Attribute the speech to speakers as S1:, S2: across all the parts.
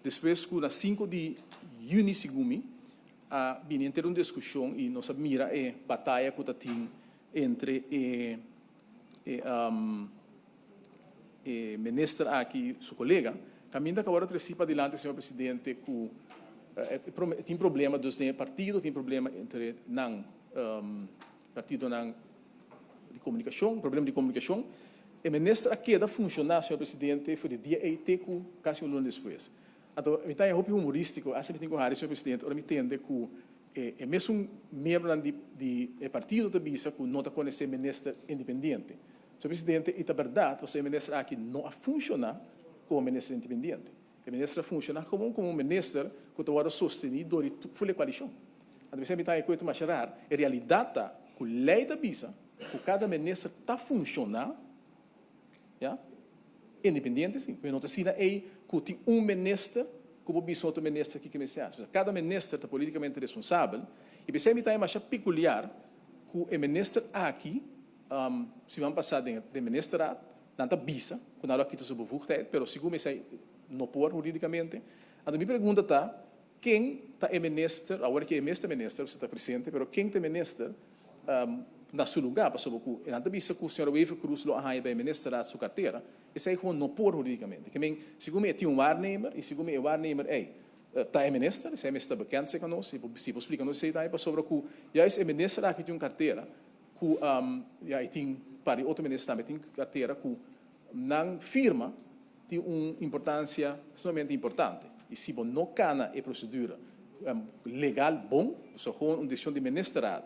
S1: Despues ku na 5 di yüni, segun mi, a bini henter un diskushon i nos a mira e bataya ku ta tin entre e minister aki su kolega. Kaminda ku awor a trese padilanti, señor presidente, ku tin problema dus den partido, tin problema entre nan partidonan di komunikashon, problema di komunikashon. E minister a keda funshoná, señor presidente, for di dia ei te ku kasi un luna despues. Anto, mi ta hopi humorístiko, asina mi tin ku hari, señor presidente, ora mi tende ku e mesun miembronan di e partido ta bisa ku no ta konosé minister independiente. Señor presidente, i ta bèrdat, pasobra e minister aki no a funshoná komo minister independiente. E minister a funshoná komo un minister ku ta wòrdu sostení dor di full e koalishon. Anto mi ta haña ku masha rar. E realidat ta ku lei ta bisa ku kada minister ta funshoná, ya, independiente, sí. No ta asina ei ku tin un minister ku por bisa otro minister kiko mester hasi. Kada minister ta polítikamente responsabel i p'esei mi ta haña masha pekuliar ku e minister aki, siman pasá den ministerraad, nan ta bisa ku nan lo a kita su bevoegdheid, pero segun mi esei no por hurídikamente. Anto mi pregunta ta, ken ta e minister, awor ku e mes ta minister, ta presente, pero ken ta e minister na su lugá? Pasobra ku nan ta bisa ku señora Wever-Croes lo a haña den ministerraad su kartera, esei gewoon no por hurídikamente. Ke men, segun mi e tin un waarnemer i segun mi e waarnemer ei ta e minister, esei mester ta bekend serka nos, si por splika nos esei tambe, pasobra ku juist e minister aki tin un kartera ku, ya, i tin par di otro minister tambe tin kartera ku nan firma tin un importansia sumamente importante. I si bo no kana e prosedura legal bon, so gewoon un desishon di ministerraad,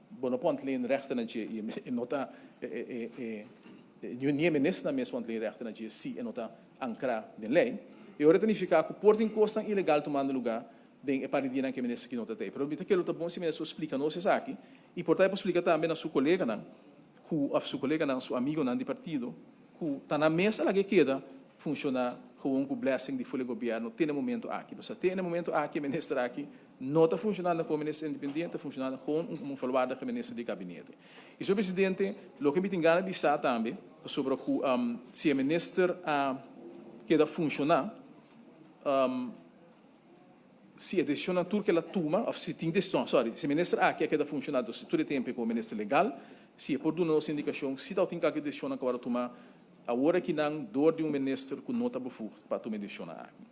S1: bo no por ontleen rechten na dje i e no ta ni e ministernan mes por ontleen rechten na dje si e no ta ankrá den lei. E ora ta nifiká ku por tin kosnan ilegal tumando lugá den e par di dianan ku e minister aki no ta tei. Pero mi ta kere lo ta bon si minister por splika nos esaki i por ta e por splika tambe na su koleganan ku òf su koleganan, su amigonan di partido ku ta nan mes a laga e keda funshoná gewoon ku blessing di ful e gobièrnu te na e momento aki. Pasobra te na e momento aki e minister aki no ta funshonando komo minister independiente, ta funshonando gewoon komo un volwaardige minister di gabinete. I señor presidente, loke mi tin gana di sa tambe, pasobra ku si e minister a keda funshoná, si e desishonnan tur ku el a tuma, òf si tin desishon, sorry, si e minister aki a keda funshoná dus tur e tempu komo minister legal, si e por duna nos indikashon si tabatin kalke desishonnan ku a wòrdu tumá awor akinan dor di un minister ku no ta bevoegd pa tuma e desishonnan aki.